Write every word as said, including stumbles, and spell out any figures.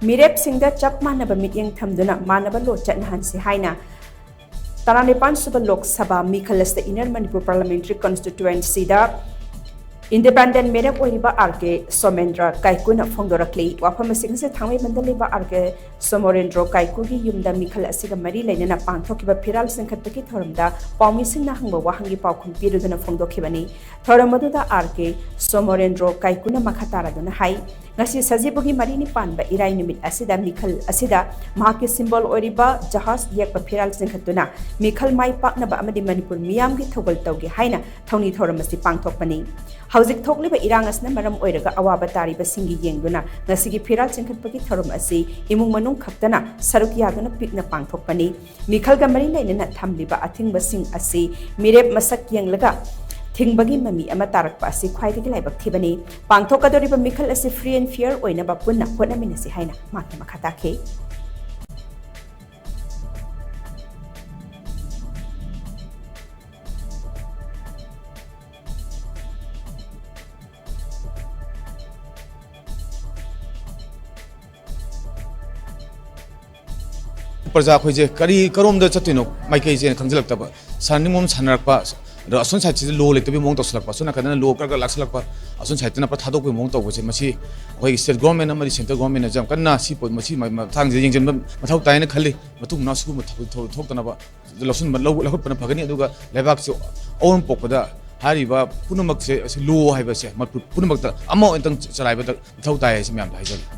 ꯃꯤꯔꯦꯞꯁꯤꯡꯗ ꯆꯞ ꯃꯥꯟꯅꯕ ꯃꯤꯠꯌꯦꯡ ꯊꯝꯗꯨꯅ ꯃꯥꯟꯅꯕ ꯂꯣ ꯆꯠꯅꯍꯟꯁꯤ ꯍꯥꯏꯅ ꯇꯔꯥꯅꯤꯄꯥꯟ ꯁꯨꯕ ꯂꯣꯛ ꯁꯚꯥ ꯃꯤꯈꯜ ꯑꯁꯤꯗ Inner Manipur Parliamentary Constituencyꯗ Independent ꯃꯤꯔꯦꯞ ꯑꯣꯏꯔꯤꯕ R K ꯁꯣꯃꯦꯟꯗ꯭ꯔ ꯀꯥꯏꯀꯨꯅ ꯐꯣꯡꯗꯣꯔꯛꯂꯤ꯫ ꯋꯥꯐꯝ ꯑꯁꯤ ꯉꯁꯤ ꯊꯥꯡꯃꯩꯕꯟꯗ ꯂꯩꯕ R K ꯁꯣꯃꯣꯔꯦꯟꯗ꯭ꯔꯣ ꯀꯥꯏꯀꯨꯒꯤ ꯌꯨꯝꯗ ꯃꯤꯈꯜ ꯑꯁꯤꯒ ꯃꯔꯤ ꯂꯩꯅꯅ ꯄꯥꯡꯊꯣꯛꯈꯤꯕ ꯐꯤꯔꯥꯜ ꯆꯤꯡꯈꯠꯄꯒꯤ ꯊꯧꯔꯝꯗ ꯄꯥꯎꯃꯤꯁꯤꯡꯅ ꯍꯪꯕ ꯋꯥꯍꯪꯒꯤ ꯄꯥꯎꯈꯨꯝ ꯄꯤꯔꯗꯨꯅ ꯐꯣꯡꯗꯣꯛꯈꯤꯕꯅꯤ꯫ ꯊꯧꯔꯝ ꯑꯗꯨꯗ R K ꯁꯣꯃꯣꯔꯦꯟꯗ꯭ꯔꯣ ꯀꯥꯏꯀꯨꯅ ꯃꯈꯥ ꯇꯥꯔꯗꯨꯅ ꯍꯥꯏ, ꯉꯁꯤ ꯁꯖꯤꯕꯨꯒꯤ ꯃꯔꯤꯅꯤ ꯄꯥꯟꯕ ꯏꯔꯥꯏ ꯅꯨꯃꯤꯠ ꯑꯁꯤꯗ ꯃꯤꯈꯜ ꯑꯁꯤꯗ ꯃꯍꯥꯛꯀꯤ symbol ꯑꯣꯏꯔꯤꯕ ꯖꯍꯥꯖ ꯌꯦꯛꯄ ꯐꯤꯔꯥꯜ ꯆꯤꯡꯈꯠꯇꯨꯅ ꯃꯤꯈꯜ ꯃꯥꯏ ꯄꯥꯛꯅꯕ ꯑꯃꯗꯤ ꯃꯅꯤꯄꯨꯔ ꯃꯤꯌꯥꯝꯒꯤ ꯊꯧꯒꯜ ꯇꯧꯒꯦ ꯍꯥꯏꯅ ꯊꯧꯅꯤ ꯊꯧꯔꯝ ꯑꯁꯤ ꯄꯥꯡꯊꯣꯛꯄꯅꯤ꯫ ꯍꯧꯖꯤꯛ ꯊꯣꯛꯂꯤꯕ ꯏꯔꯥꯡ ꯑꯁꯤꯅ ꯃꯔꯝ ꯑꯣꯏꯔꯒ ꯑꯋꯥꯕ ꯇꯥꯔꯤꯕꯁꯤꯡꯒꯤ ꯌꯦꯡꯗꯨꯅ ꯉꯁꯤꯒꯤ ꯐꯤꯔꯥꯜ ꯆꯤꯡꯈꯠꯄꯒꯤ ꯊꯧꯔꯝ ꯑꯁꯤ ꯏꯃꯨꯡ ꯃꯅꯨꯡ ꯈꯛꯇꯅ ꯁꯔꯨꯛ ꯌꯥꯗꯨꯅ ꯄꯤꯛꯅ ꯄꯥꯡꯊꯣꯛꯄꯅꯤ꯫ ꯃꯤꯈꯜꯒ ꯃꯔꯤ ꯂꯩꯅꯅ ꯊꯝꯂꯤꯕ ꯑꯊꯤꯡꯕꯁꯤꯡ ꯑꯁꯤ ꯃꯤꯔꯦꯞ ꯃꯁꯛ ꯌꯦꯡꯂꯒ ꯊꯤꯡꯕꯒꯤ ꯃꯃꯤ ꯑꯃ ꯇꯥꯔꯛꯄ ꯑꯁꯤ ꯈ꯭ꯋꯥꯏꯗꯒꯤ ꯂꯥꯏꯕꯛ ꯊꯤꯕꯅꯤ꯫ ꯄꯥꯡꯊꯣꯛꯀꯗꯧꯔꯤꯕ ꯃꯤꯈꯜ ꯑꯁꯤ free and fair ꯑꯣꯏꯅꯕ ꯄꯨꯟꯅ ꯍꯣꯠꯅꯃꯤꯟꯅꯁꯤ ꯍꯥꯏꯅ ꯃꯍꯥꯛꯅ ꯃꯈꯥ ꯇꯥꯈꯤ꯫ ꯄ꯭ꯔꯖꯥ ꯑꯩꯈꯣꯏꯁꯦ ꯀꯔꯤ, ꯀꯔꯣꯝꯗ ꯆꯠꯇꯣꯏꯅꯣ ꯃꯥꯏꯀꯩꯁꯦꯅ ꯈꯪꯖꯤꯜꯂꯛꯇꯕ, ꯁꯥꯟꯅꯅꯤꯡꯕ ꯑꯃ ꯁꯥꯟꯅꯔꯛꯄ, ꯑꯗꯣ ꯑꯁꯣꯝ ꯁꯥꯏꯠꯁꯤꯗ ꯂꯣ ꯂꯩꯇꯕꯒꯤ ꯃꯑꯣꯡ ꯇꯧꯁꯤꯜꯂꯛꯄ, ꯑꯁꯣꯝ ꯅꯥꯀꯟꯗꯅ ꯂꯣ ꯈꯔ ꯈꯔ ꯂꯥꯛꯁꯤꯜꯂꯛꯄ, ꯑꯁꯣꯝ ꯁꯥꯏꯠꯇꯅ ꯄꯨꯔꯥ ꯊꯥꯗꯣꯛꯄꯒꯤ ꯃꯑꯣꯡ ꯇꯧꯕꯁꯦ, ꯃꯁꯤ ꯑꯩꯈꯣꯏꯒꯤ state government ꯑꯃꯗꯤ central governmentꯅꯁꯨ ꯌꯥꯝ ꯀꯟꯅ ꯁꯤ ꯄꯣꯠ, ꯃꯁꯤ ꯃ-, ꯃꯇꯥꯡꯁꯤꯗ ꯌꯦꯡꯁꯤꯟꯕ ꯃꯊꯧ ꯇꯥꯏꯅ ꯈꯜꯂꯤ꯫ ꯃꯇꯨꯡ ꯃꯅꯥꯎ ꯁꯤꯒꯨꯝꯕ ꯊꯧ-, ꯊꯧ-, ꯊꯣꯛꯇꯅꯕ ꯂꯧꯁꯤꯟꯕ, ꯂꯧ-, ꯂꯧꯈꯠꯄꯅ ꯐꯒꯅꯤ꯫ ꯑꯗꯨꯒ ꯂꯩꯕꯥꯛꯁꯦ ꯑꯑꯣꯟ ꯄꯣꯛꯄꯗ ꯍꯥꯏꯔꯤꯕ ꯄꯨꯝꯅꯃꯛꯁꯦ ꯑꯁꯤ ꯂꯣ ꯍꯥꯏꯕꯁꯦ ꯃ-, ꯄꯨꯝꯅꯃꯛꯇ ꯑꯃ ꯑꯣꯏꯅꯇꯪ ꯆꯂꯥꯏꯕꯗ ꯃꯊꯧ ꯇꯥꯏ ꯍꯥꯏꯁꯤ ꯃꯌꯥꯝꯗ ꯍꯥꯏꯖꯒꯦ꯫